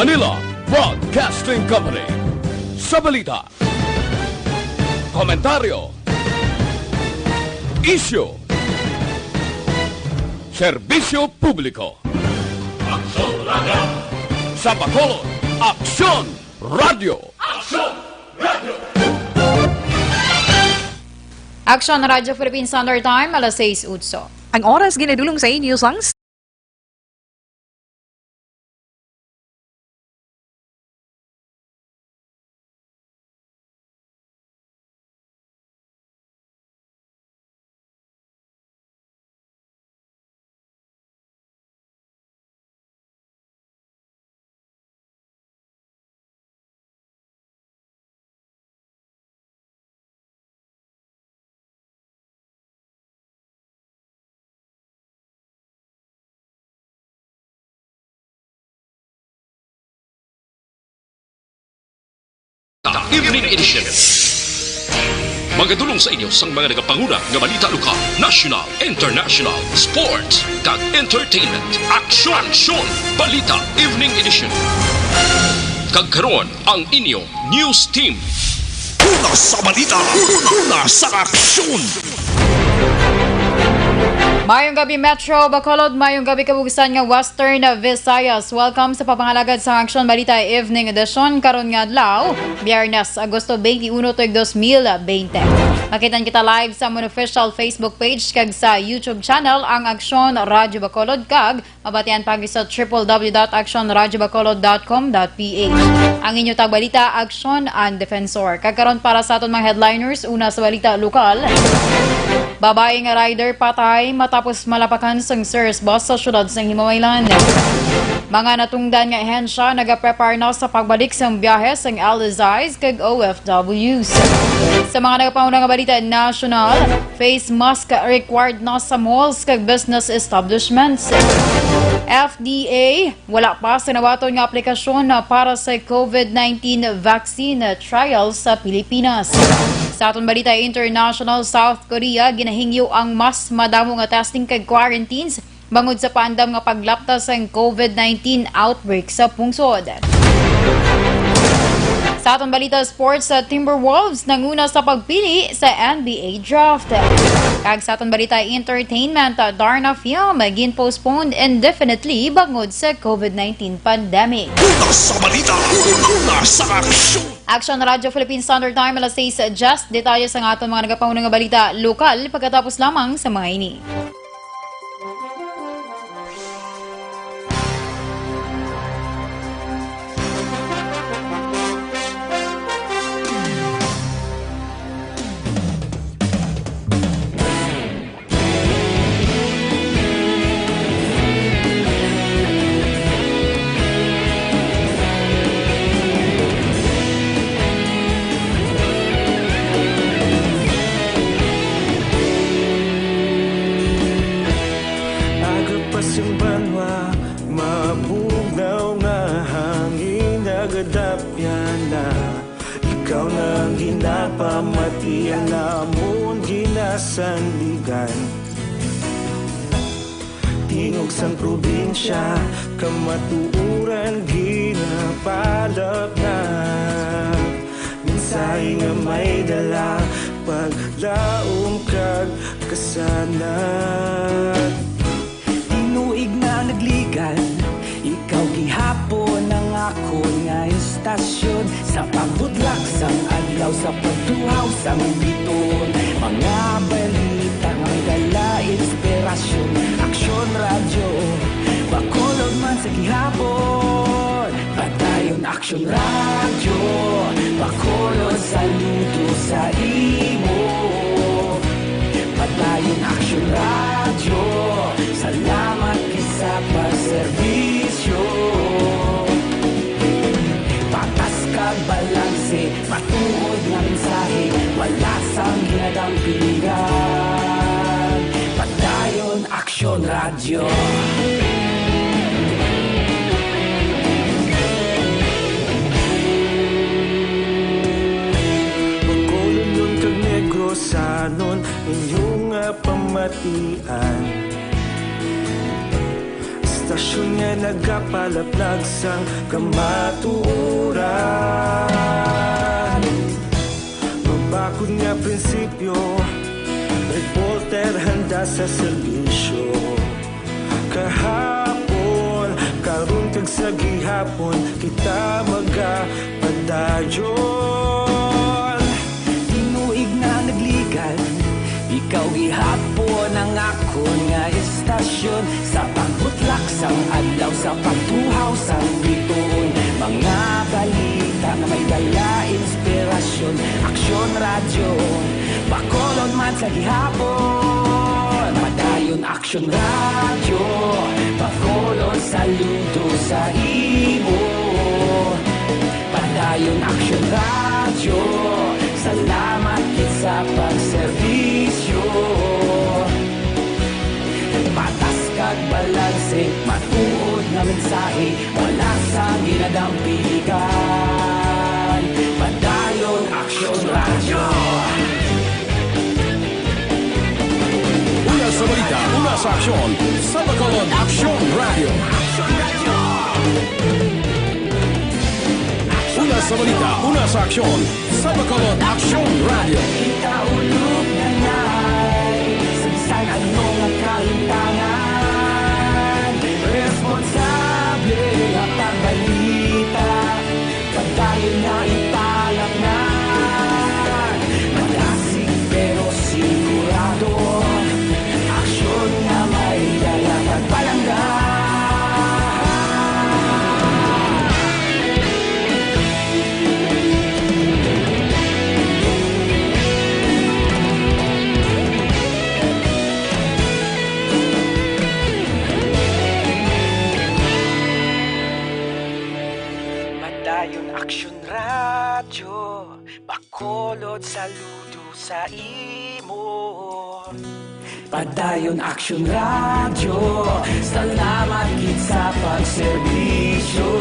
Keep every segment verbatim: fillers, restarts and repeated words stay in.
Manila Broadcasting Company. Sa balita, komentaryo, isyu, serbisyo publiko. Aksyon Radyo. Sa Bacolod, Aksyon Radyo. Aksyon Radyo. Aksyon Radyo Philippine Standard Time, alas sais utso. Ang oras ginadulong sa inyo sang Evening Edition. Magadulong sa inyo sang mga nagapanguna nga balita lokal, national, international, sports, kag entertainment. Aksyon! Aksyon! Balita Evening Edition. Kag karon, ang inyo news team. Una sa balita, una sa aksyon. Mayong gabi, Metro Bacolod. Mayong gabi, kabugsan nga Western Visayas. Welcome sa pagpangalagad sa Aksyon Balita Evening Edition karon nga adlaw, Biyernes, Agosto twenty-one, tuig dos mil bente. Makitan kita live sa amon official Facebook page kag sa YouTube channel, ang Aksyon Radyo Bacolod, kag mabatian pa sa triple W dot action radyo bacolod dot com dot P H. Ang inyo tagbalita, Aksyon An Defensor. Kag karon, para sa aton mga headliners, una sa balita lokal. Babae nga rider patay matapos malapakan sang Cirrus bus sa siyudad sang Himamaylan. Mga natungdan nga ahensya nagaprepare na sa pagbalik sang biyahe sang L S Is kag O F Ws. Sa mga nagapanguna nga balita nasyonal, face mask required na sa malls kag business establishments. F D A, wala pa sinabaton nga aplikasyon na para sa COVID nineteen vaccine trial sa Pilipinas. Sa aton balita international, South Korea ginahingyo ang mas madamo nga testing kag quarantines bangod sa paandam nga paglapta sang COVID nineteen outbreak sa pungsod. Sa aton balita sports, sa Timberwolves nanguna sa pagpili sa N B A draft. Kag sa aton balita entertainment, Darna Film gin-postpone indefinitely bangod sa COVID nineteen pandemic. Una sa balita, una sa aksyon. Aksyon Radyo Philippine Standard Time, alas sais diyes. Detalye sa aton mga nagapanguna nga balita lokal pagkatapos lamang sa mga ini. Aga pa sing banwa, mabugnaw nga hangin nagadapyan na. Ikaw na ang ginapamati, ang amon ginasandigan. Tingog sang probinsya, kamatuoran ginapalapnap. Mensahe nga may dala, paglaom kag kasanag. Tinuig na nagligan, ikaw gihapon ang akon nga istasyon. Sa pagbudlak sang adlaw, sa pagtuhaw sang biton, mga balita nga may dala inspirasyon. Aksyon Radyo, Bacolod man sa gihapon. Padayon Aksyon Radyo, Bacolod, saludo sa imo. Padayon Aksyon Radyo, salamat gid sa pagserbisyo. Patas kag balanse, matuod nga mensahe, wala sang ginadampingan. Padayon Aksyon Radyo. Bacolodnon kag Negrosanon, inyo nga pamatian. Hasta Aksyon nga nagapalaplag sang kamatuoran. Mabakod nga prinsipyo, reporter handa sa serbisyo. Kahapon, karon kag sa gihapon, kita magapadayon. Tinuig na nagligad, ikaw gihapon ang akon nga istasyon. Sa pagbutlak sang adlaw, sa pagtuhaw sang bituon, mga balita nga may dala inspirasyon. Aksyon Radyo, Bacolod man sa gihapon. Padayon Aksyon Radyo, Bacolod, saludo sa imo. Padayon Aksyon Radyo, salamat gid sa pagserbisyo. Patas kag balanse, matuod nga mensahe, wala sang ginadampigan. Padayon Aksyon Radyo. Una sa balita, una sa aksyon, sa Bacolod Aksyon Radyo. Una sa balita, una sa aksyon, sa Bacolod Aksyon Radyo. Kita ulog na nay, sa bisan ano nga kalimtangan, responsable nga pagbalita, padayon na ipalatnan. Malasig pero sigurado, aksyon nga may dala kag palangga. Padayon Aksyon Radyo, Bacolod, saludo sa imo. Padayon Aksyon Radyo, salamat gid sa pagserbisyo.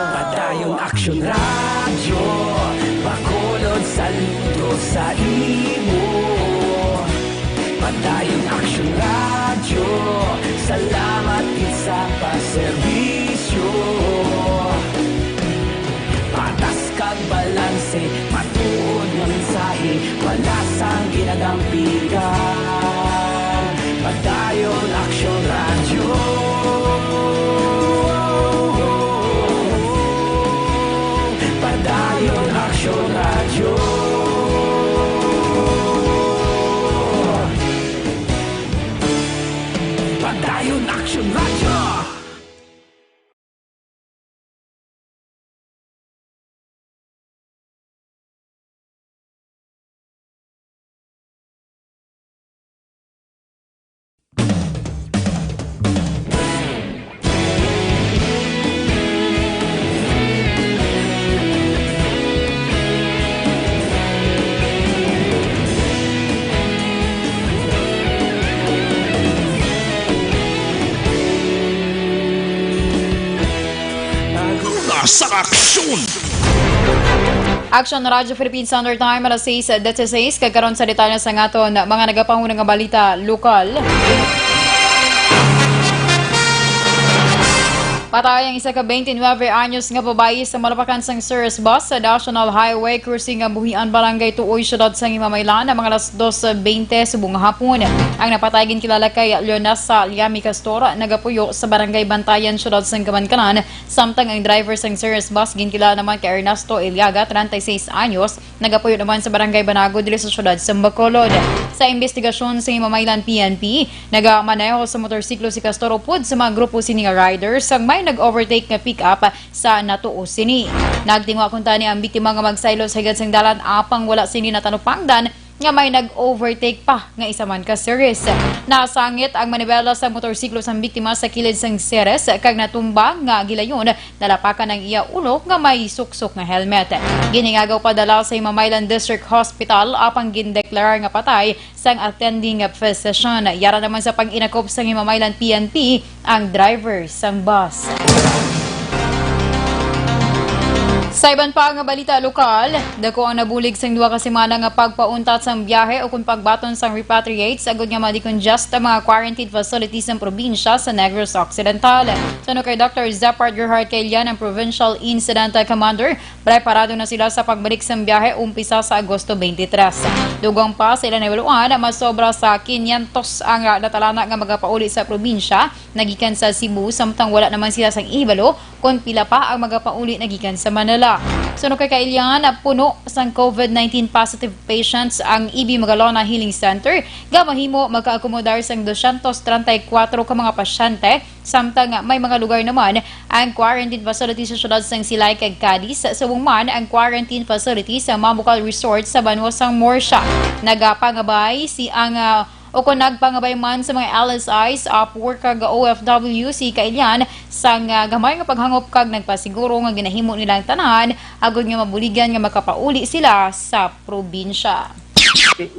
Padayon Aksyon Radyo, Bacolod, saludo sa imo. Padayon Aksyon Radyo, salamat gid sa pagserbisyo. Patas kag balanse, matuod nga mensahe, wala sang ginadampigan. Padayon Aksyon Radyo. Padayon Aksyon Radyo. Padayon Aksyon Radyo. Una sa aksyon! Action Radyo Philippine Standard Time, alas sais disiseis, kag karon sa detalye sang aton mga nagapahuna nga balita lokal. Patay ang isa ka twenty-nine anyos nga babayi sa malapakan sang Ceres bus sa National Highway Crossing nga Buhian, Barangay Tuoy, Siyudad sang Himamaylan, ang mga alas dos bente subong hapon. Ang napatay ginkilala kay Leonessa Liami Castor, nagapuyo sa Barangay Bantayan, Siyudad sang Kamankalan, samtang ang driver sang Ceres bus ginkilala naman kay Ernesto Eliaga, treinta y seis anyos, nagapuyo naman sa Barangay Banago diri sa siyudad sa Bacolod. Sa imbestigasyon sa Himamaylan P N P, nagamaneho sa motorsiklo si Castor upod sa mga grupo sini nga riders sang may nag-overtake nga pick-up sa natuo sini. Nagtinguha kuntani ang biktima nga magsaylo sa higad sang dalan, apang wala sini natalupangdan nga may nag-overtake pa nga isa man ka Ceres. Nasangit ang manibela sa motorsiklo sang biktima sa kilid sang Ceres kag natumba nga gilayon, nalapakan ang iya ulo nga may suksok nga helmet. Ginhingagaw padala sa Himamaylan District Hospital, apang gindeklarar nga patay sang attending physician. Yara naman sa pag-inakop sang Himamaylan P N P ang driver sang bus. Sa iban pa nga balita lokal, dako ang nabulig sang duha ka semana nga pagpauntat sang biyahe o kung pagbaton sang repatriates agud nga ma-decongest ang mga quarantine facilities sang probinsya sa Negros Occidental. Suno kay Doctor Zepard Gerhard Caillan, ang Provincial Incident Commander, preparado na sila sa pagbalik sang biyahe umpisa sa Agosto twenty-three. Dugang pa sa ilang nahibaluan, masobra sa quinientos ang natalana nga magapauli sa probinsya nagikan sa Cebu, samtang wala naman sila sang ihibalo kon pila pa ang magapauli nagikan sa Manila. Suno kay Caillan, puno sang COVID nineteen positive patients ang E B Magalona Healing Center, nga mahimo makaakomodar sang dosyentos treinta y cuatro ka mga pasyente, samtang may mga lugar naman ang quarantine facility sa siyudad sang Silay kag Cadiz, subong man ang quarantine facility sa Mamucal Resort sa banwa sang Murcia. Nagapangabay si ang, ah, o kon nagpangabay man sa mga L S Is, Upwork kag O F W si Caillan sang, ah, gamay nga paghangop kag nagpasiguro nga ginahimo nila ang tanan agud nga mabuligan nga makapauli sila sa probinsya. May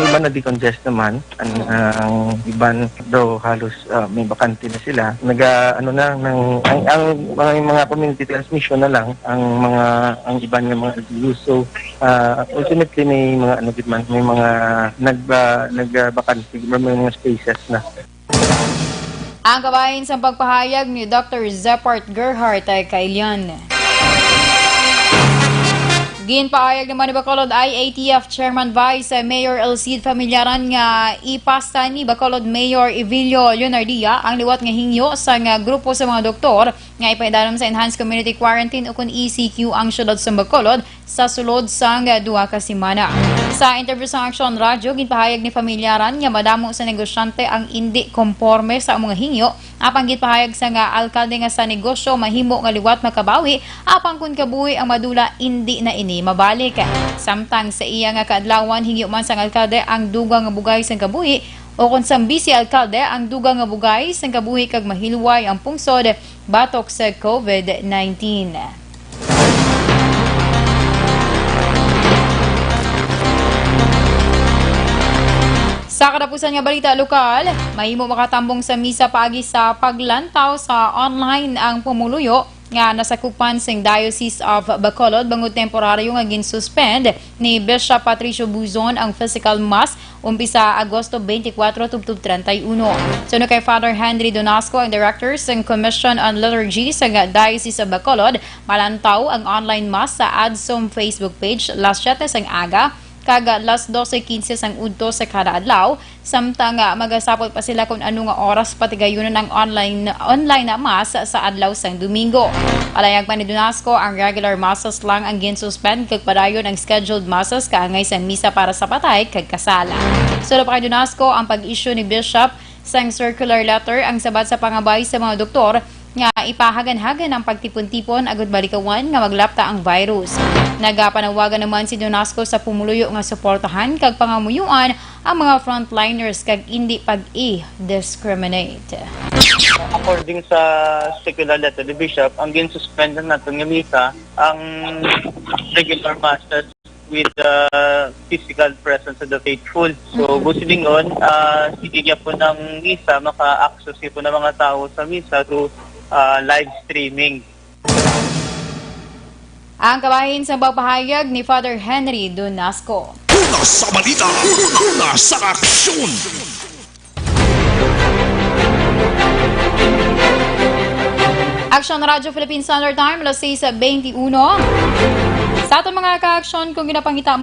iban na-decongest naman. Ang, ang iban daw halos, ah, may bakante na sila. Naga, ano na, nang, ang, ang mga, mga community transmission na lang ang mga, ang iban nga mga L G Us. So, ah, ultimately, may mga, ano gid man, may mga nagba-, nagbakante, may mga spaces na. Ang kabahin sang pagpahayag ni Doctor Zepard Gerhart Caillan. Ginpahayag naman ni Bacolod I A T F Chairman Vice Mayor El Cid Familiaran nga ipasa ni Bacolod Mayor Evilio Leonardia ang liwat nga hingyo sang grupo sa mga doktor nga ipaidalom sa Enhanced Community Quarantine ukon E C Q ang siyudad sa Bacolod sa sulod sang duha ka semana. Sa interview sa Aksyon Radyo, ginpahayag ni Familiaran nga madamo sa negosyante ang indi komporme sa among hingyo, apang ginpahayag sang alkalde nga sa negosyo mahimo nga liwat makabawi, apang kon kabuhi ang madula, indi na ini mabalik. Samtang sa iya nga kaadlawan, hingyo man sang alkalde ang dugang nga bugay sang kabuhi, o kon sang bise alkalde ang dugang nga bugay sang kabuhi kag mahilway ang pungsod batok sa COVID nineteen. Sa katapusan nga balita lokal, mahimo makatambong sa misa paagi sa paglantaw sa online ang pumuluyo nga nasakupan sing Diocese of Bacolod bangod temporaryo nga ginsuspend ni Bishop Patricio Buzon ang physical mass umpisa Agosto twenty-four tubtob treinta y uno. Suno kay Father Henry Donasco, ang director sang Commission on Liturgy sa Diocese of Bacolod, malantaw ang online mass sa ADSOM Facebook page las siyete sang aga kag las doce quince sang udto sa kada adlaw, samtang, ah, magasapot pa sila kon ano nga oras patigayunon ang online, online na mass sa adlaw sang Domingo. Palayag pa ni Donasco, ang regular masses lang ang ginsuspend kag padayon ang scheduled masses kaangay sang misa para sa patay kag kasala. Suno pa kay Donasco, ang pag-issue ni Bishop sang circular letter ang sabat sa pangabay sa mga doktor nga ipahagan-hagan ang pagtipon-tipon agud malikawan nga maglapta ang virus. Nagapanawagan naman si Donasco sa pumuluyo nga suportahan kag pangamuyoan ang mga frontliners kag indi pag-i-discriminate. According sa circular letter ni Bishop, ang ginsuspend na naton nga misa ang regular masses with the physical presence of the faithful. So, mm-hmm, busilingon, ah, sige gyapon ang misa, maka-access gyapon ang mga tawo sa misa through, ah, live streaming. Ang kabahin sa pagpahayag ni Father Henry Donasco. Una sa balita, una sa aksyon. Aksyon Radyo Philippine Standard Time, alas sais beintiuno. Sa aton mga kaaksyon, kung ginapangita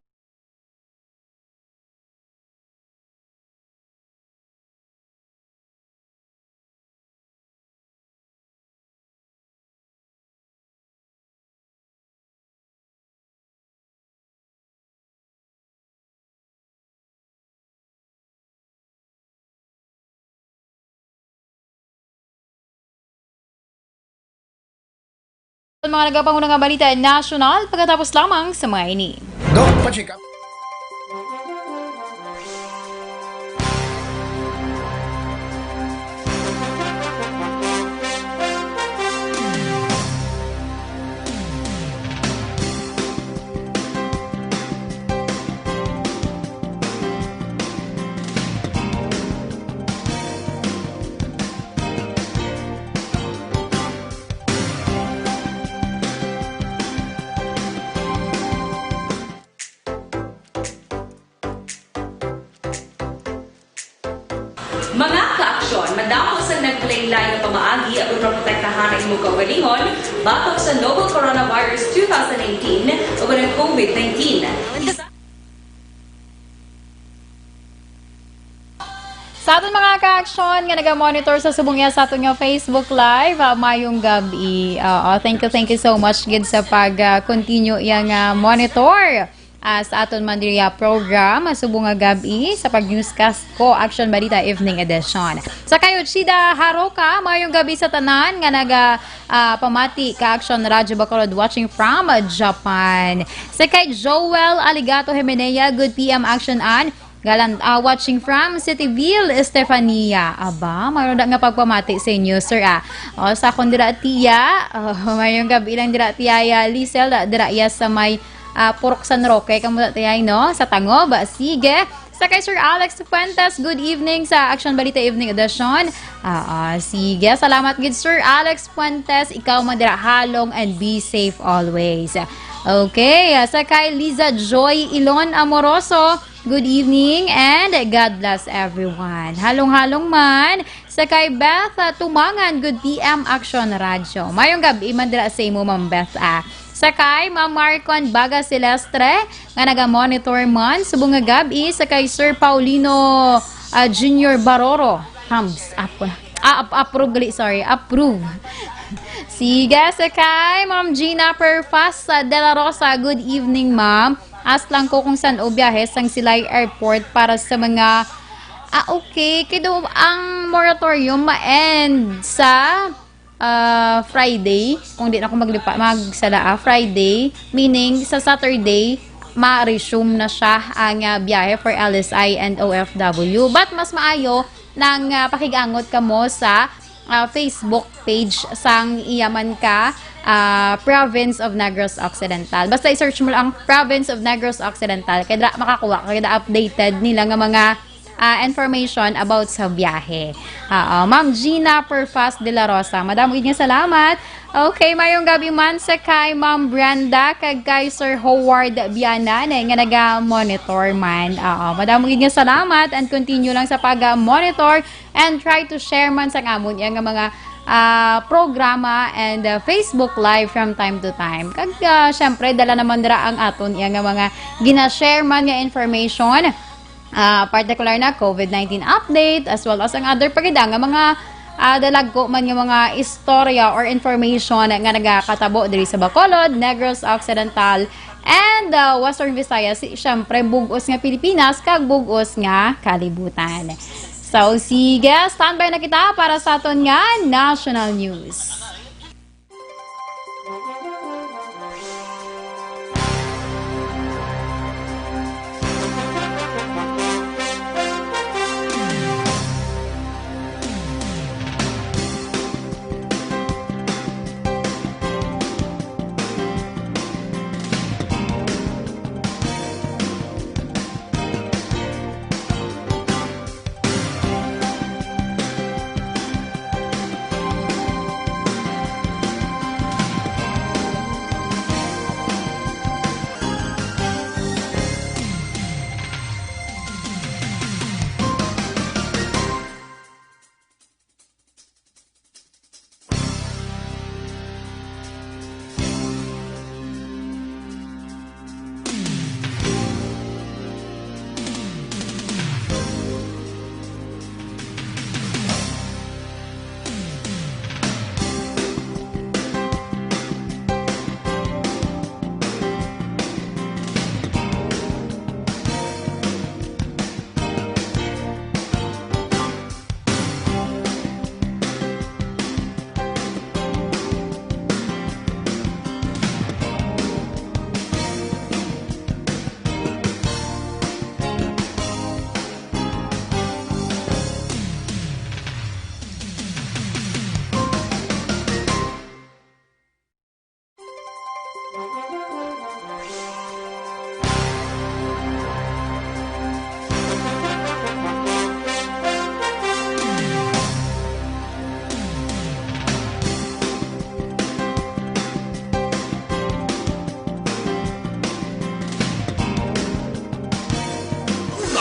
Mga nagapanguna nga balita nasyonal, pagkatapos lamang sa mga ini. Doc, pa-check up. Mga kaaksyon, madamo sang naglain-lain nga pamaagi agud maprotektahan ang imong kaugalingon batok sa novel coronavirus two thousand nineteen ug ang COVID nineteen. Sa aton mga kaaksyon nga naga-monitor sa subong iya sa aton nga Facebook Live, ah, mayong gab-i. Oo, thank you, thank you so much gid sa pag, ah, continue iya nga monitor, ah, sa aton man diri, ah, program, ah, subong nga gab-i sa pag-newscast ko, Action Balita Evening Edition. Sa kay Uchida Haruka, mayong gab-i sa tanan nga naga, ah, pamati ka Action Radyo Bacolod, watching from Japan. Sa kay Joel Aligato Jimenea, good P M Action, an galan, ah, watching from Cityville, Estefania. Aba, mayroon na nga pagpamati sa inyo, sir, ah. O, sa akon dira, tiya. O, mayong gab-i lang dira, tiya, ya, Lisel, da-, dira, ya, sa may, ah, Purok San Roque, kamo na, tiya, no? Sa Tangob. Sige. Sa kay Sir Alex Fuentes, good evening sa Action Balita Evening Edition. Ah, ah, sige. Salamat gid, Sir Alex Fuentes. Ikaw man dira, halong and be safe always. Okay, ah, sa kay Liza Joy Ilon Amoroso, good evening and God bless everyone. Halong-halong man sa kay Beth, ah, Tumangan, good P M Action Radyo. Mayong gab-i man dira sa imo, Ma'am Beth, ah. Sa kay Ma'am Marcon Baga Silestre, nga naga-monitor man subong nga gab-i, sa kay Sir Paulino, ah, Junior Baroro. Thumbs up ko na. Ah, ap-, approve gali, sorry. Approve. Sige, sa kay Ma'am Gina Perfas, ah, De La Rosa. Good evening, ma'am. Ask lang ko kung san-o biyahe sang Silay Airport para sa mga, ah, okay. Kay daw ang moratorium ma-end sa, ah, Friday. Kung di na ako maglipa, magsala, ah, Friday. Meaning, sa Saturday, ma-resume na siya ang, ah, biyahe for L S I and O F W. But mas maayo nang, ah, pakig-angot kamo sa, ah, Facebook page sang iya man ka, ah, Province of Negros Occidental. Basta i-search mo lang Province of Negros Occidental. Kay dira makakuha ka, kay dira updated nila nga mga, ah, information about sa biyahe. Oo, Ma'am Gina Perfas de la Rosa. Madamo gid nga salamat. Okay, mayong gab-i man sa kay Ma'am Brenda kag kay Sir Howard Bianan, eh, nga naga-monitor man. Oo, madamo gid nga salamat and continue lang sa pag-monitor and try to share man sang amon iya nga mga, ah, programa and, ah, Facebook Live from time to time. Kag, ah, syempre, dala naman dira ang aton iya nga mga gina-share man nga information. Ah, partikular na COVID nineteen update, as well as ang other pa gid nga mga, ah, dalagko man nga mga istorya or information nga nagakatabo diri sa Bacolod, Negros Occidental, and, ah, Western Visayas, si-, syempre, bug-os nga Pilipinas, kag bug-os nga kalibutan. So, sige, standby na kita para sa aton nga national news.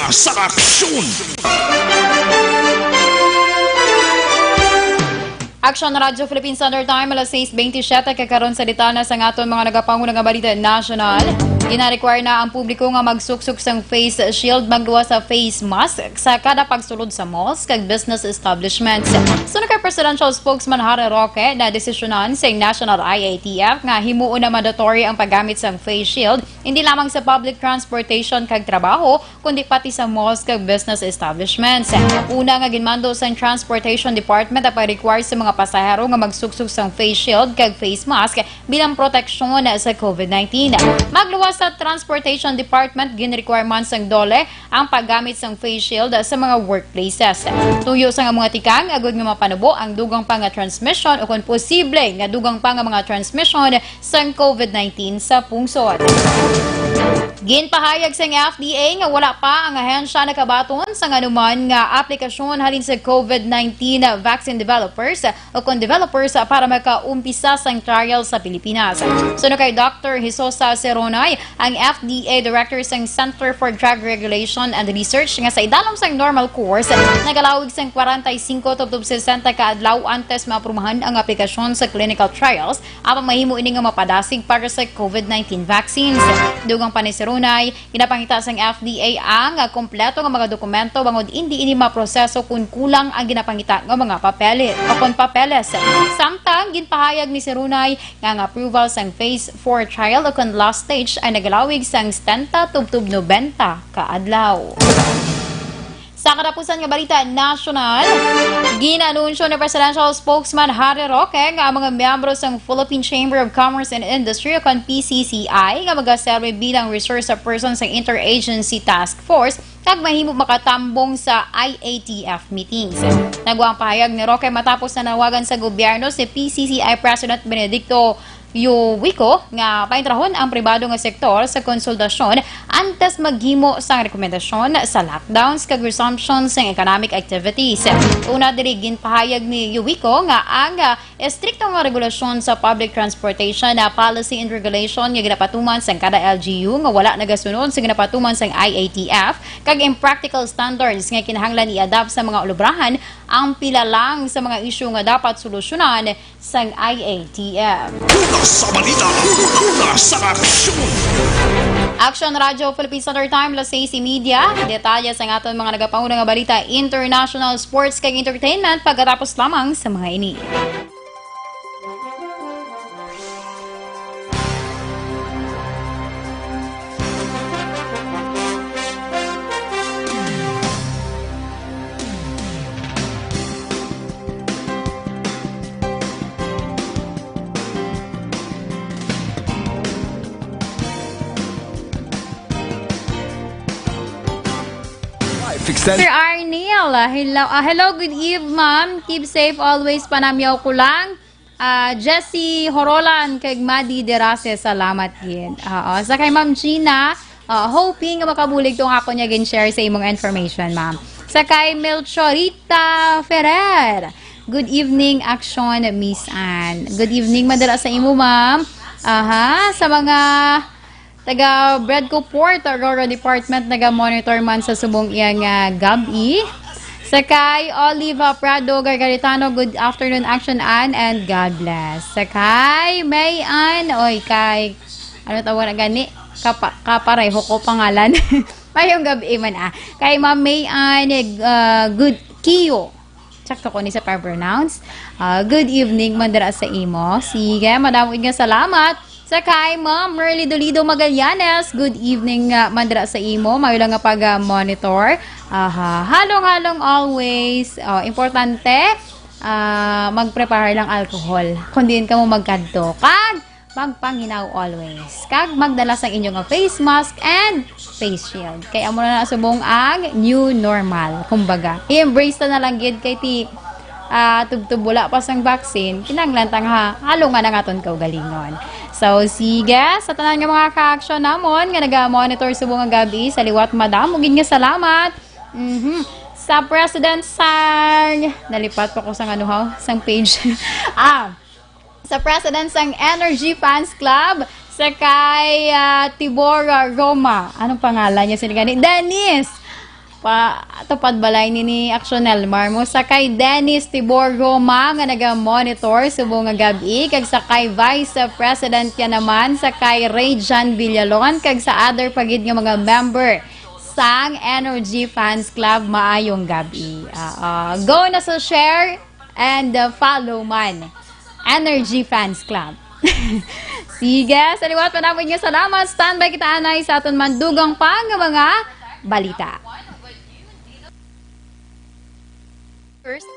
Una sa aksyon. Action Radyo Philippine Standard Time, alas sais bentisiete, kag karon sa detalye sa aton mga nagapanguna nga balita nasyonal. Gina-require na ang publiko nga magsuksok sang face shield, magluwas sa face mask sa kada pagsulod sa malls kag business establishments. Suno kay Presidential Spokesman Harry Roque, nadesisyonan sang National I A T F nga himuon na mandatory ang paggamit sang face shield, hindi lamang sa public transportation kag trabaho, kundi pati sa malls kag business establishments. Una nga ginmando sang Transportation Department ang pag-require sa mga pasahero nga magsuksok sang face shield kag face mask bilang proteksyon sa COVID nineteen. Magluwas sa Transportation Department, gin-require man sang DOLE ang paggamit sang face shield sa mga workplaces. Tuyo sa nga mga tikang, agud nga mapanubo ang dugang pa nga transmission o kon posible nga dugang pa nga mga transmission sang COVID nineteen sa pungsod. Ginpahayag sang F D A nga wala pa ang ahensya nakabaton sang anuman nga aplikasyon halin sa COVID nineteen vaccine developers o kon developers para makaumpisa sang trial sa Pilipinas. Suno kay Doctor Hisosa Seronay, ang F D A Director sang Center for Drug Regulation and Research, nga sa idalom sang normal course, nagalawig sang kwarenta y singko tubtob sesenta ka adlaw antes maaprubahan ang aplikasyon sa clinical trials, apan mahimo ini nga mapadasig para sa COVID nineteen vaccines. Dugang pa ni Seronay, ginapangita sang F D A ang kompleto nga mga dokumento bangod indi ini maproseso kun kulang ang ginapangita nga mga papeli o kon papeles. Samtang ginpahayag ni Seronay nga ang approval sang phase four trial o kon last stage ay nagalawig sang setenta tubtob nobenta ka adlaw. Sa katapusan nga balita nasyonal, ginanunsyo ni Presidential Spokesman Harry Roque nga ang mga miyembro sang Philippine Chamber of Commerce and Industry o kon P C C I nga magaserbi bilang resource person sa Interagency Task Force kag mahimo makatambong sa I A T F meetings. Nagwa ang pahayag ni Roque matapos nanawagan sa gobyerno si P C C I President Benedicto Yuwico nga paintrahon ang pribado nga sektor sa konsultasyon antes maghimo sang rekomendasyon sa lockdowns kag resumption sang economic activities. Una diri, ginpahayag ni Yuwico nga ang, ah, estrikto nga regulasyon sa public transportation na policy and regulation nga ginapatuman sang kada L G U nga wala nagasunod sa ginapatuman sang I A T F kag impractical standards nga kinahanglan i-adapt sa mga ulubrahan ang pila lang sa mga isyu nga dapat solusyonan sang I A T F. Una sa balita, una sa aksyon. Action Radyo Philippine Standard Time, alas sais y media. Detalye sa aton mga nagapanguna nga balita, international, sports, kag entertainment pagkatapos lamang sa mga ini. Life extension. Sir Arnel, ah, hello, ah, hello, good eve, ma'am. Keep safe always, panamyaw ko lang. Ah, Jessie Horolan kag Madi Derase, salamat gid. Oo, sa kay Ma'am Gina, ah, hoping nga makabulig tong ako niya gin-share sa imong information, ma'am. Sa kay Melchorita Ferrer, good evening, Action Miss Ann. Good evening, madala sa imo, ma'am. Aha, sa mga taga Bredco Port Aurora Department, naga-monitor man sa subong iya nga gab-i. Sa kay Oliva Prado Gargaritano, good afternoon, Action Ann, and God bless. Sa kay May Ann, oy, kay, ano tawag na gani? Kapa-, kapareho ko pangalan. Mayong gab-i man, ah. Kay Ma'am May Ann, eh, uh, good, Kiyo. Sakto ko ni sa pag-pronounce. Ah, good evening, mandara sa imo. Sige, madamo nga salamat. Sa kay Ma'am Merly Dolido Magallanes, good evening, ah, mandara sa imo. Mayo lang nga pag-monitor. Aha, halong-halong always. Oh, importante, ah, mag-prepare lang alcohol. Kung diin ka mo magkadto. Kag magpanginaw always. Kag magdala sang inyo nga face mask and face shield. Kay amo na na subong ang new normal. Kumbaga, i-embrace ta na lang gid kay ti, ah, tubtub wala pa sang vaccine, kinahanglan ta nga halungan ang aton kaugalingon. So, sige, sa tanan nga mga ka-action namon nga naga-monitor subong nga gab-i, sa liwat madamo gid nga salamat. Mhm. Sa President sang, nalipat pa ko sang ano, ha? Sang page. Ah, sa president sang Energy Fans Club, sa kay, ah, Tibora Roma. Anong pangalan niya? Sino gani? Dennis! pa, tupad balay ni, ni Action Elmar mo. Sa kay Dennis Tibor Roma nga naga-monitor subong nga gab-i, kag sa kay Vice President ka naman, sa kay Ray John Villalon, kag sa other pa gid nga mga member sang Energy Fans Club, maayong gab-i. Ah, ah, go na sa share and, uh, follow man. Energy Fans Club. Sige, sa liwat pa namon nga salamat. Standby kita anay sa aton mandugang pa nga mga balita. First,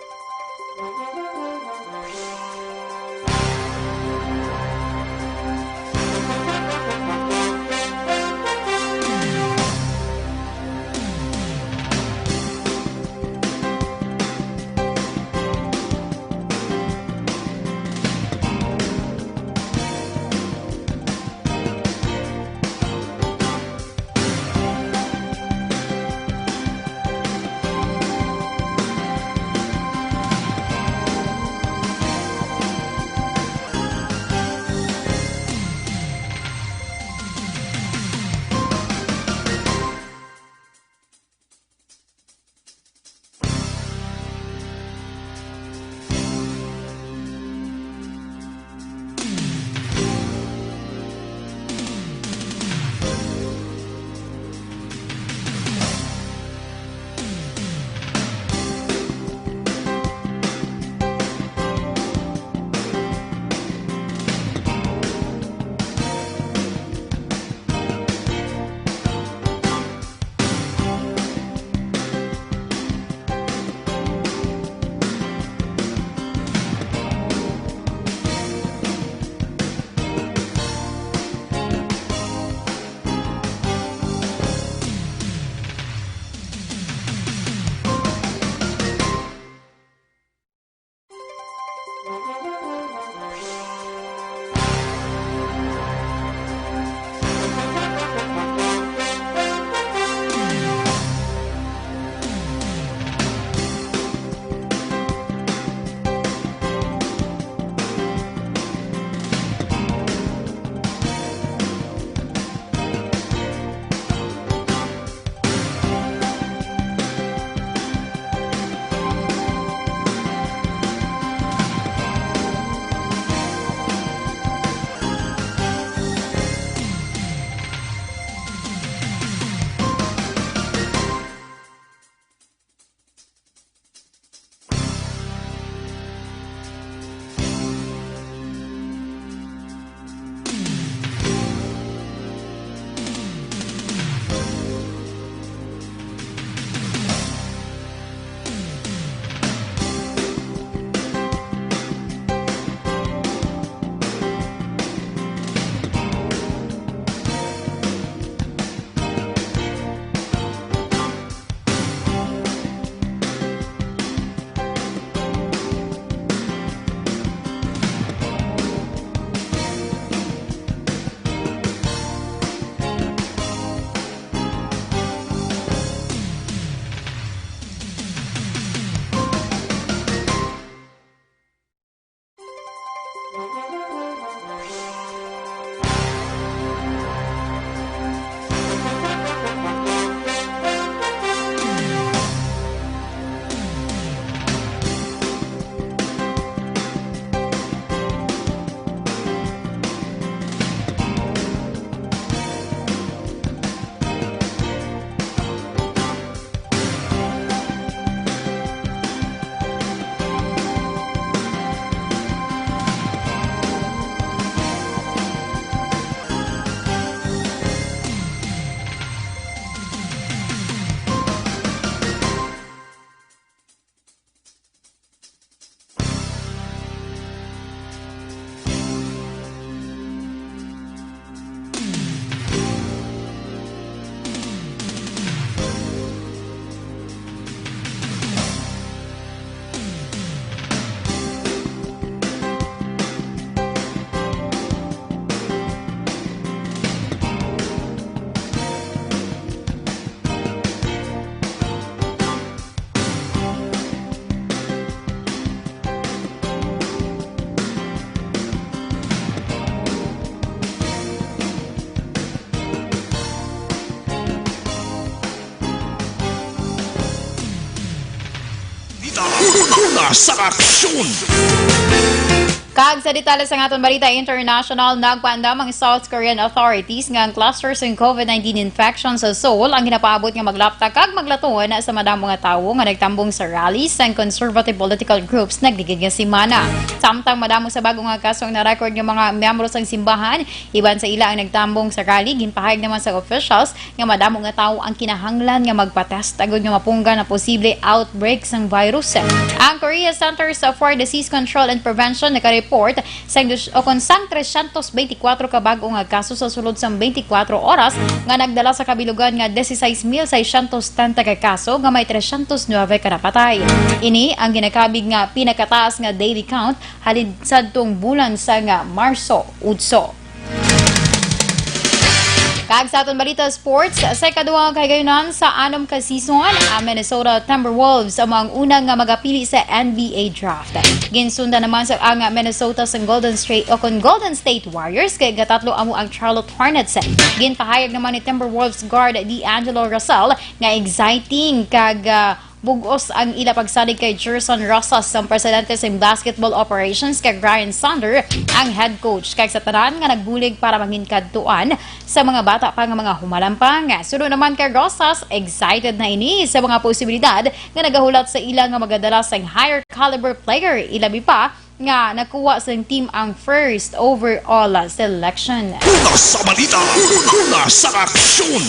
Una sa aksyon! Kag sa detalye sang aton balita international, nagpaandam ang South Korean authorities nga ang cluster sang COVID nineteen infection sa Seoul ang ginapaabot nga maglapta kag maglaton sa madamo nga tawo nga nagtambong sa rally sang conservative political groups nagligid nga semana. Samtang madamo sa bag-o nga kaso ang na-record nga mga miyembro sang simbahan, iban sa ila ang nagtambong sa rally, ginpahayag naman sa officials nga madamo nga tawo ang kinahanglan nga magpa-test agud nga mapunggan ang posible outbreak sang virus. Ang Korea Centers for Disease Control and Prevention nakareport sang dus-, o kon sang trescientos veinticuatro ka bag-o nga kaso sa sulod sang twenty-four oras, nga nagdala sa kabilugan nga dieciséis mil seiscientos setenta ka kaso nga may trescientos nuebe ka napatay. Ini ang ginakabig nga pinakataas nga daily count halin sadtong bulan sang Marso otso. Kag sa aton balita sports, sa ikaduha nga kahigayunan sa anom ka season, ang Minnesota Timberwolves amo ang una nga magapili sa N B A draft. Ginsundan naman sa ang Minnesota sa Golden State o kon Golden State Warriors, kay ikatatlo amo ang Charlotte Hornets. Ginpahayag naman ni Timberwolves guard D'Angelo Russell nga exciting kag, ah, bug-os ang ila pagsalig kay Gerson Rosas, ang presidente sa basketball operations, kag Ryan Sander, ang head coach, kag sa tanan nga nagbulig para mangin kadtuan sa mga bata pa nga mga humalampang. Suno naman kay Rosas, excited na ini sa mga posibilidad nga nagahulat sa ila nga magadala sang higher caliber player, ilabi pa nga nakuha sang team ang first overall selection. Una sa balita, una sa aksyon.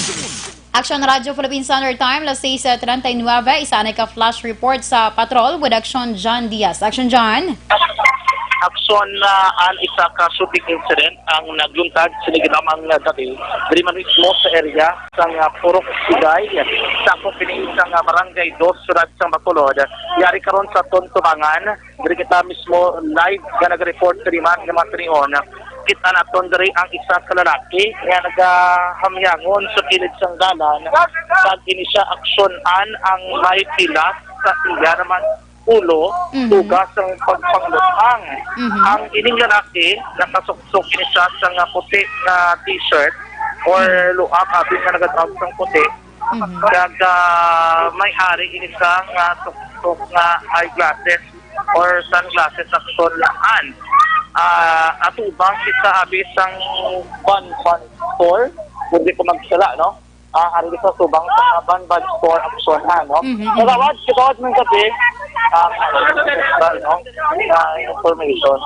Aksyon Radyo Philippine Standard Time, las seis treinta y nueve, isa anay ka flash report sa patrol with Aksyon John Diaz. Aksyon John. Aksyon, ah, an isa ka shooting incident ang nagluntad sini ginamang nga gabi diri man mismo sa area sang, ah, Purok Sigay, sa kompini sang, ah, Barangay Dos, siyudad sang Bacolod. Yari karon sa Tuntubangan, diri kita mismo live nga nag-report sa liman nga mga tinion. Kita naton diri ang isa ka lalaki nga nagahamyangon sa kilid sang dalan, kag ini siya aksyonan ang may pilas sa iya naman ulo, Mhm. tuga sang pagpangluthang. Mhm. Ang ining lalaki nakasuksok ini siya sa nga puti nga t-shirt or Mhm. luag abi nga nagadrap sang puti. Mhm. Kag, ah, may ari ini sa nga tuktok nga eyeglasses or sunglasses sa kutolaan. Ah, atubang kita abi sang Banban Store, kung di ko magsala, no? Ah, ari sa tubang sa Banban Store, aksyonan, no? Mhm, mhm. Kagawad, kagawad man kasi, ah, no? Ah, information.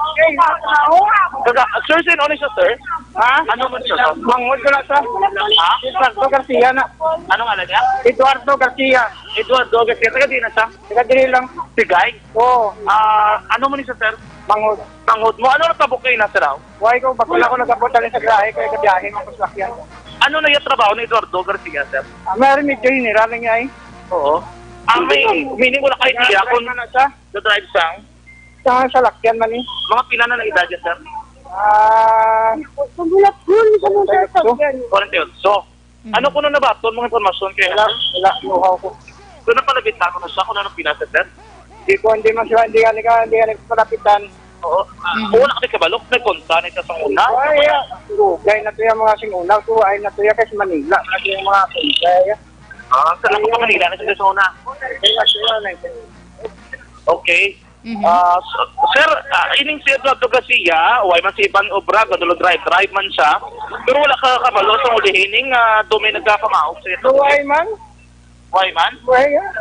Kaga, sir, sino ni siya, sir? Ha? Ano man siya, sir? Mangod ko na, sir. Ha? Eduardo Garcia na. Ano ngalan niya? Eduardo Garcia. Eduardo Garcia. Taga di na siya? Taga dili lang. Sigay? Oo. Ah, ano man ni siya, sir? Mangod. Mangod mo. Ano natabo kayo na, sir, aw? Why ko, bako na ako nag-abot dali sa biyahe, kaya gabiyahe mo sa sakyan. Ano na yung trabaho ni Eduardo Garcia, sir? Ah, may ari medyo general lang niya eh. Oo. Ah, may, meaning wala kayo idea kung Driver man na siya. Nag-drive sang? Sa salakyan man eh. Mga pila na ng edad niya, sir? Ah, Kung wala po, ano sa mga sasakyan? Forty-eight. So, Mm. ano kuno nabaton mga impormasyon kayo? Wala, wala, know-how ko. So, napalabitan ko na siya kung anong pila, sir? Di ko, hindi man sila, hindi ka, hindi ka, hindi ka nagpalapitan. Oo. Ah, Mhm. wala kami kabalo. Nagkontra na ito sa una. Ay, ah, dugay na to yung mga singuna. So, ay na to yung kay sa Manila. Lagi yung mga singuna. Ah, sa ako pa Manila na sila sa una. Kaya sila na ito. Okay. Mhm. Ah, s-, sir, ah, ining si Eduardo Garcia, way man si Ivan Obra, gadulo drive, drive man siya. Pero wala ka kabalo sa ulihin, ning, ah, dumay nagkakamaog sa ito. Way man? Way man? Way, ah.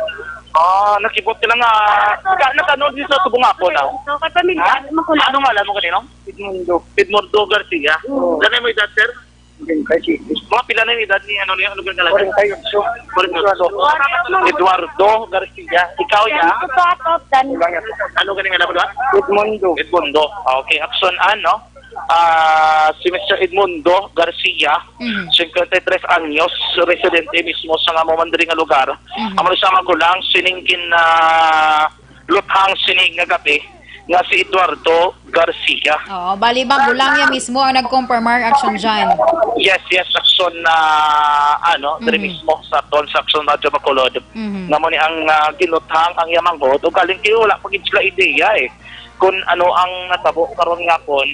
Ah, nakibot ka lang, ah, ka-, nakaano din sa tubong ako daw? So, kapamilya, Ha? makulang. Anong ngalan mo kanino? Edmundo. Edmundo Garcia. Oo. Ganun mo edad, sir? Forty-five. Mga pila na yung edad ni, ano, ni, ano, ganun talaga? Forty-eight. Forty-eight. Eduardo Garcia. Ikaw, ya? Ano po ako, Dan? Ano ganun nga naman, Edmundo. Edmundo. Ah, okay, action, ano? Ah, si Mister Edmundo Garcia, Mhm. cincuenta y tres anyos, residente mismo sa nga mo man diri nga lugar. Mhm. Amo ni sa magulang, sining gin, ah, luthang sini nga gabi nga si Eduardo Garcia. Oo, bali magulang niya mismo ang nag-confirmar, action dyan. Yes, yes, action na, ano, diri Mhm. mismo sa ton sa action Radyo Bacolod. Mhm. Nga mo ni ang, ah, ginuthang ang iya manghod, o galing kayo, wala pa gid sila ideya, eh, kung ano ang natabo karon nga pon.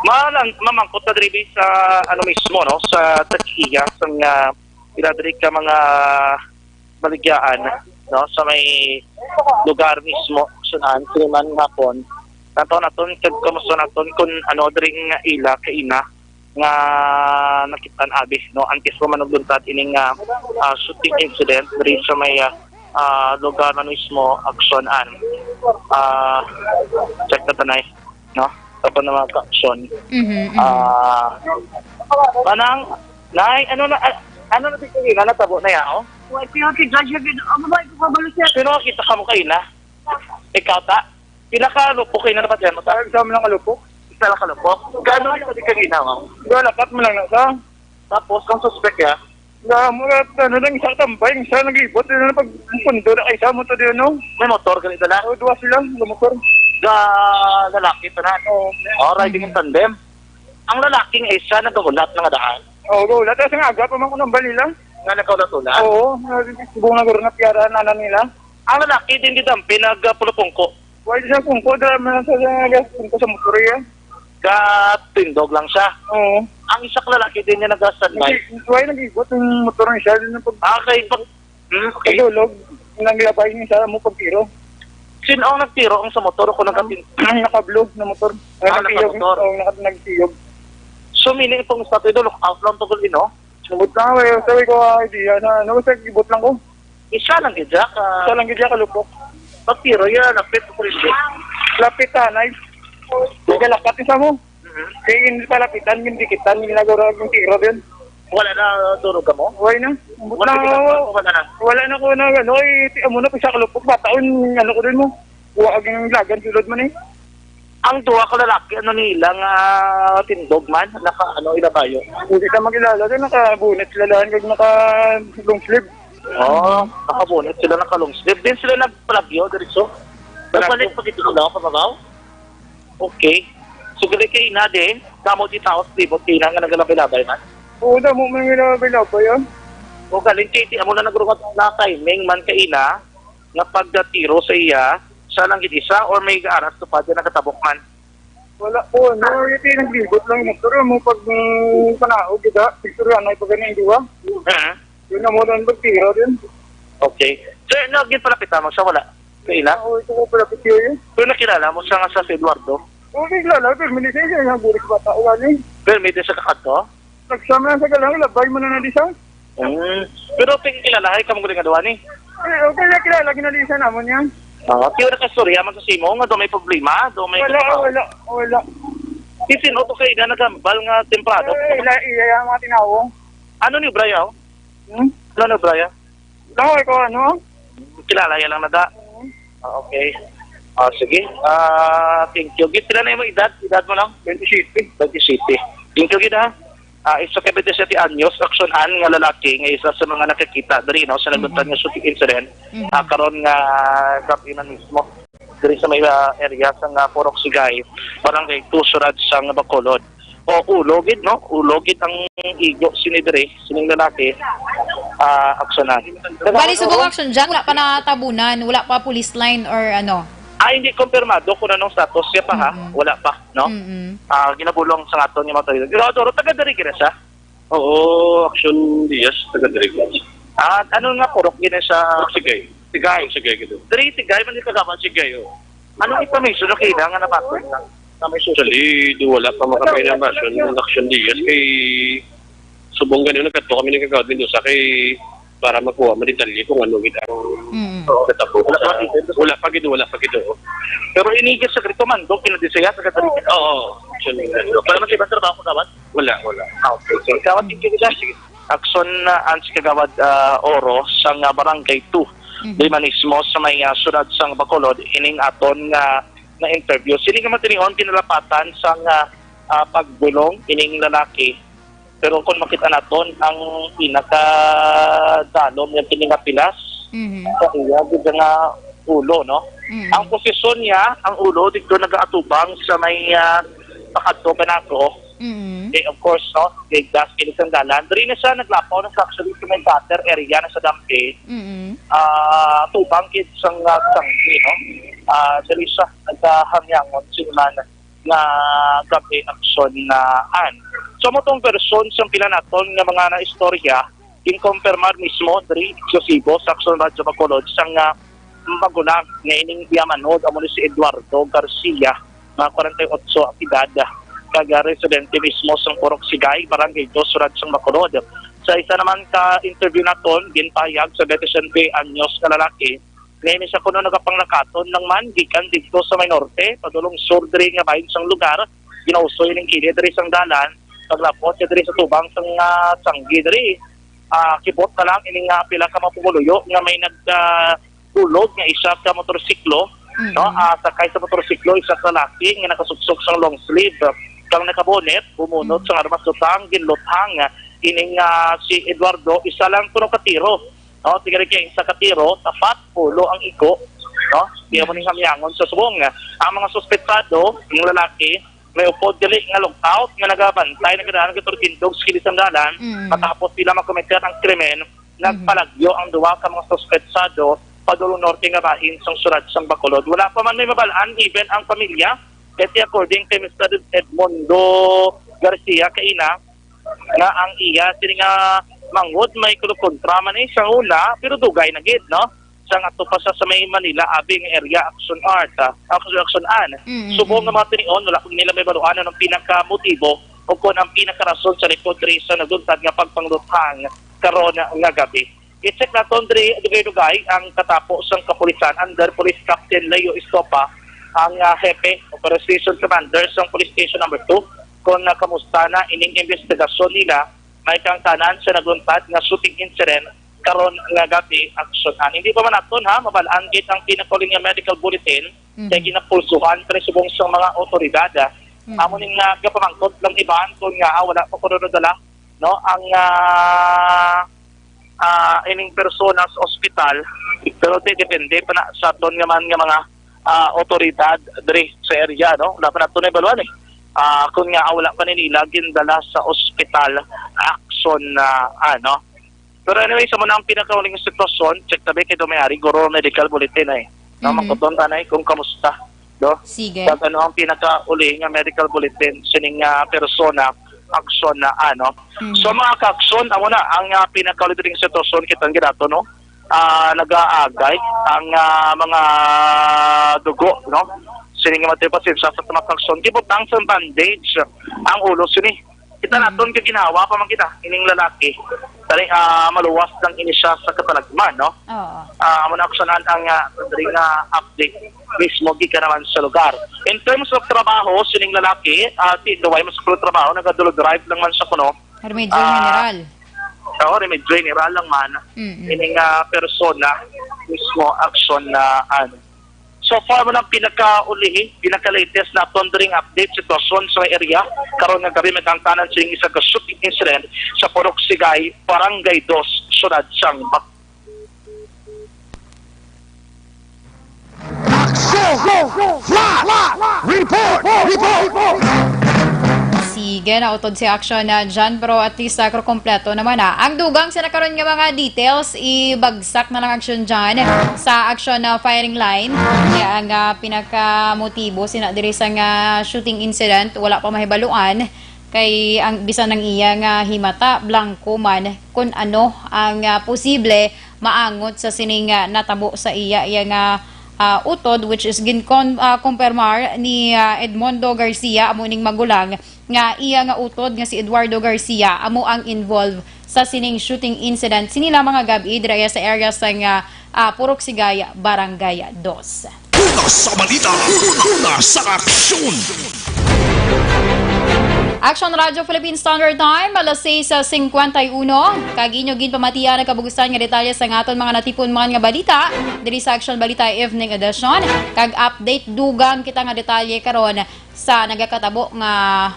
Malang, mamangkot na diri sa, ano mismo, no, sa tagiya, sa nga, ila diri ka mga baligyaan, no, sa may lugar mismo, sunan, siniman hapon. Nato naton kag kamusta naton kung ano diri nga ila kaina nga nakit-an abi, no? Antes pa man nagluntad ining ah, ah, shooting incident diri sa may ah, ah, lugar na mismo, aksyonan. Ah, check na tanay, no? Tapos na mga aksyon. Mhm, mhm. Ah, manang, nay, ano na, ah, ano na tingin na natabo na yan, oh? Wala, pero si Judge, ano ba ito kabalo, sir? Pero kita ka mo kayo na. Ikaw ta? Pila ka lupok kayo na napatyan mo ta? Parang sa mga kalupok. Isa lang ka lupok? Gano'n yung pwede ka ginawa? Wala, kat mo lang na sa. Tapos, ang suspect ya, Na, mga, ano lang, isa tambay, isa naglibot, yun na pag pundo na kaysa mo to, di ano? May motor ganito na? O, duwa sila, sa motor. Ga lalaki to na. Oo. Oh, riding in tandem. Ang lalaki nga isa nagahulat na nga daan. Oo, go. Lahat sa nga aga pa man ko ng balila. Nga nagkaulat-ulat. Oo, subong na guro na piyara na nila. Ang lalaki din gidampi nagpulupungko. Wala siya kung ko, dala man sa, sa, sa, kung ko sa motor iya. Gatindog lang siya. Oo. Ang isa ka lalaki din niya nag-standby. Nag-, wala nag-ibot yung motor niya siya. Din ang pag, Ah, kay pag... Hmm, okay. pagdulog, nanglabay niya siya mo pagtiro. Sino ang nagtiro ang sa motor o kung nagkatin? Ang nakablo na motor. Ang Ah, nagtiyog. nakamotor. Oo, naka-, nagtiyog. So, meaning itong statudo, look out lang to, no? Sumot lang, eh. Sabi ko, ah, idea na, ano, sa ibot lang ko. Isa lang gid siya ka... Sa lang gid siya kalupok. Pagtiro, yan, lapit ko rin. Lapit, ah, nice. Nagalakat isa mo. Mhm. Kaya hindi palapitan, hindi kita, hindi nagura yung tiro din. Wala na durog ka mo? Wala na. Ambot Wala na, na, wala na. Wala na ko na, ano, eh, ti-, amo na, pisa kalupok, bata, un, ano ko din mo. Huwag ang lagan, sulod man eh. Ang duha ka lalaki, ano nila nga tindog man, naka ano, ilabayo. Hindi ka makilala, din naka-bonnet sila lahat, kag naka-long sleeve. Oo, nakabunot sila, naka-long sleeve. Din sila nagpalagyo, diretso. Nagbalik pa gito sila, pababaw. Okay. So, gali kay ina din, kamo di taos, libot kay ina nga nagalabay-labay man. Oo, damo man yung nilabay-labay, ah. O galing kay ti amo na nagrungat na timing man kay ina nga pagdatiro sa iya, siya lang gid isa or may aras to pa din nagatabok man. Wala po, no, yung naglibot lang yung motor, mo pag mm, panaog, kita, picture yan, ay pag ganyan, duwa. Mhm. Yun na mo lang magtiro din. Okay. Sir, no, gid palapitan mo siya, wala. Kay ina. Oo, ito ko pala picture yun. Pero nakilala mo siya nga sa si Eduardo. Okay, lala, pero minisensya yung bulis bata, wala ni. Pero may din sa kakadto. Nagsama lang sa galang, labay mo na na di siya. Mm. Pero ping kilala hay kamo nga duha ni. Eh, okay, na kilala, ginalisa naman yan. Ah, tiyo na kastorya man sa simo nga do may problema, do may Wala, wala, wala. Isin o to kay na nagambal nga temprado. Eh, ila, iya yung mga tinawo. Ano ni Brian? Hmm? Ano ni Brian? Lang, ikaw ano? Kilala ya lang nada. Ah, okay. Ah, sige. Ah, thank you. Gid pila na imong edad? Edad mo lang? twenty-seven. Twenty-seven. Thank you gid ha. Ah, isa ka twenty-seven anyos, aksyonan nga lalaki nga isa sa mga nakakita diri, no, sa nagluntad nga shooting incident. Ah, karon nga gabi na mismo diri sa may ah, area sa nga Purok Sigay, Barangay two, Surad sa nga Bacolod. O ulo gid, no? Ulo gid ang igo sini diri, sining lalaki, ah, aksyonan. Bali, subong action dyan, wala pa natabunan, wala pa police line or ano. Ah, hindi kompirmado kung anong status siya pa, ha? Mm-mm. Wala pa, no? Mm-mm. Ah, ginabulong sa aton yung mga tayo. Pero, Doro, taga diri gid siya? Oo, Action Diaz, taga diri ko. Ah, ano nga purok gina sa Sigay. Sigay? Sigay gid. Diri Sigay man di kagama. Sigay, oo. Anong information na kailangan na bakit na? Na may susunod. Actually, do wala pa makapinambasyon ng Action Diaz kay subong ganun nagkadto kami ng Kagawad Mendoza kay para makuha man detalye kung ano gid ang Mm. natabo sa wala pa gid, wala pa gid, oo. Pero inigit sa Grito Mando, kinadisaya sa katang. Oo, Action Diaz. Para man sa ibang trabaho, Kagawad? Wala, wala. Ah, okay. So, Kagawad, thank you, Diaz. Sige. Aksyon na ang si Kagawad ah, Oro sa nga Barangay two. Mhm. Di man mismo sa may ah, syudad sang Bacolod, ining aton nga na interview. Sini nga matinion kinalapatan sa nga ah, pagbulong ining lalaki. Pero kung makita naton ang pinaka dalom nga kini nga pilas Mhm. sa iya gid nga ulo, no? Mhm. Ang posisyon niya, ang ulo dito nagaatubang sa may ah, pakadto pa nako. Mhm. Eh, of course, no? Kay gas kini sang dalan. Diri na siya naglapaw na siya actually sa may gutter area na sa Dampi. Mhm. Ah, tubang kid sang uh, sangki, no? Ah, diri siya nagkahangyangon sinuman nga gabi aksyon na an. So mo tong version sa pila naton nga mga naistorya, ginkonfirmar mismo diri sa Cebu sa Aksyon Radyo Bacolod sang ah, magulang nga ining iya manod amo ni si Eduardo Garcia, nga kwarenta y otso ang edad, kag, ah, residente mismo sang Purok Sigay, Barangay Dos, Surad sang Bacolod. Sa isa naman ka interview naton, ginpahayag sa Betis N P News nga lalaki, nga ini siya kuno nagapanglakaton lang man gikan didto sa may norte, padulong sur diri nga bahin sang lugar, ginausoy ning kilid diri sang dalan, paglabot siya diri sa tubang sang, ah, sanggi diri. Ah, kibot na lang ining, ah, pila ka mga pumuluyo nga may nag, ah, hulog nga isa ka motorsiklo, Mm. no? Ah, sakay sa motorsiklo, isa ka lalaki nga nakasuksok sang long sleeve, kang nakabonet, bumunot Mm. sang armas lutang, ginluthang ining, ah, si Eduardo, isa lang kuno ka tiro, no? Tigari kay isa ka tiro, tapat ulo ang igo, no? Kaya mo ning hamyangon sa subong. Ang mga suspetsado, ang lalaki, may upod gali nga lookout nga nagabantay, nagdaan nga turtindog sa kilid sang dalan. Mm. Matapos sila makometer ang krimen, Mhm. nagpalagyo ang duha ka mga suspetsado padulong norte nga bahin sang siyudad sang Bacolod. Wala pa man may mabal-an, even ang pamilya. Kasi according kay Mister Edmundo Garcia kaina, nga ang iya sini nga manghod may kulukontra man ni sa una, pero dugay na gid, no? Sang ato pa sa, sa may Manila, abi nga area, Action Art, ah, Action, Action An. Mm, Subong mm. nga mga tinion, wala pa nila may baluan ang pinakamotibo o kon ang pinakarason sa likod diri sa nagluntad nga pagpangluthang karon nga gabi. I-check naton diri dugay-dugay ang katapo sang kapulisan under Police Captain Leo Estopa, ang, ah, hepe, Operation Commander sang Police Station Number Two, kon, ah, kamusta na ining investigasyon nila may kaangtanan sa nagluntad nga shooting incident karon nga gabi, Action An. Hindi pa man naton, ha, mabal-an gid ang pinakauli nga medical bulletin Mhm. kay ginapulsuhan pa ni subong sang mga otoridad. Mhm. Amo ning, ah, gapamangkot lang iban kung nga, ah, wala pa kuno nadala, no, ang, ah, ah, ining persona sa ospital, pero de-, depende pa na sa aton nga man nga mga, ah, otoridad diri sa area, no? Wala pa nato na ibaluan, eh. Ah, kung nga, ah, wala pa ni nila gindala sa ospital, Action An, no? Pero anyway, sa muna ang pinakauling sitwasyon, check tabi kay Domayari, guro medical bulletin ay. No, Mhm. mangkuton ta na, eh, kung kamusta, no? Sige. Kag ano ang pinakauli nga medical bulletin sining, ah, persona, Action An, no? Mhm. So, mga ka-Action, amo na ang, ah, pinakauli diri nga sitwasyon, kita ang ginato, no? Ah, nagaagay ang, ah, mga dugo, no? Sining nga mga pasensya sa mga ka-Action. Gibutang sa bandage ang ulo sini. Kita Mm. naton ka ginawa pa man kita ining lalaki. Tali, ah, maluwas lang ini siya sa katalagman, no? Oo. Ah, amo na, Action An, ang, ah, diri nga update mismo gikan naman sa lugar. In terms of trabaho, sining lalaki, ah, si Duway mas trabaho, nagadolo drive lang man sa kuno. Remedyo Ah, General. Oo, Remedyo General lang man. Mm-mm. Ining, ah, persona mismo, Action An. So far mo lang pinakauli, pinaka-latest na thundering update sitwasyon sa area. Karon nga gabi, may kaangtanan sining isa ka shooting incident sa Purok Sigay, Barangay Dos, Siyudad sang Bac-. Action! Flash! Report! Report! Sige, nautod si Action na dyan, pero at least, ah, kompleto naman, ah. Ang dugang sa nakaron nga mga details, ibagsak na lang, Action, dyan sa Action na firing line. Kaya ang, ah, pinakamotibo sina diri sa nga shooting incident, wala pa mahibaluan. Kay ang, bisan ang iya nga himata, blanco man, kun ano ang, ah, posible maangot sa sining, ah, natabo sa iya, iya nga, ah, utod, which is ginkon-, ah, kumpirmar ni, ah, Edmundo Garcia, amo ning magulang, nga iya nga utod nga si Eduardo Garcia amo ang involved sa sining shooting incident sini lamang nga gab-i dira sa area sang, ah, ah, Purok Sigay, Barangay Dos. Una sa balita, una sa aksyon. Action Radio Philippine Standard Time, alas sais cincuenta y uno. Kag inyo ginpamatian ang kabugusan nga detalye sa aton mga natipon man nga balita diri sa Action Balita Evening Edition. Kag update dugang kita nga detalye karon sa nagakatabo nga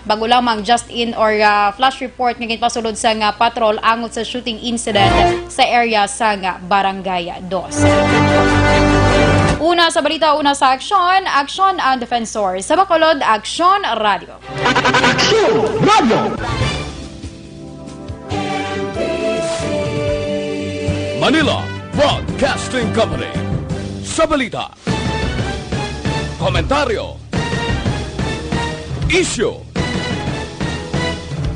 bago lamang just in or, ah, flash report nga ginpasulod sa nga patrol angot sa shooting incident sa area sa nga Barangay Dos. Una sa balita, una sa aksyon, Aksyon ang Defensor. Sa Bacolod, Aksyon Radio. Aksyon Radio. Manila Broadcasting Company. Sa balita, komentaryo, isyu,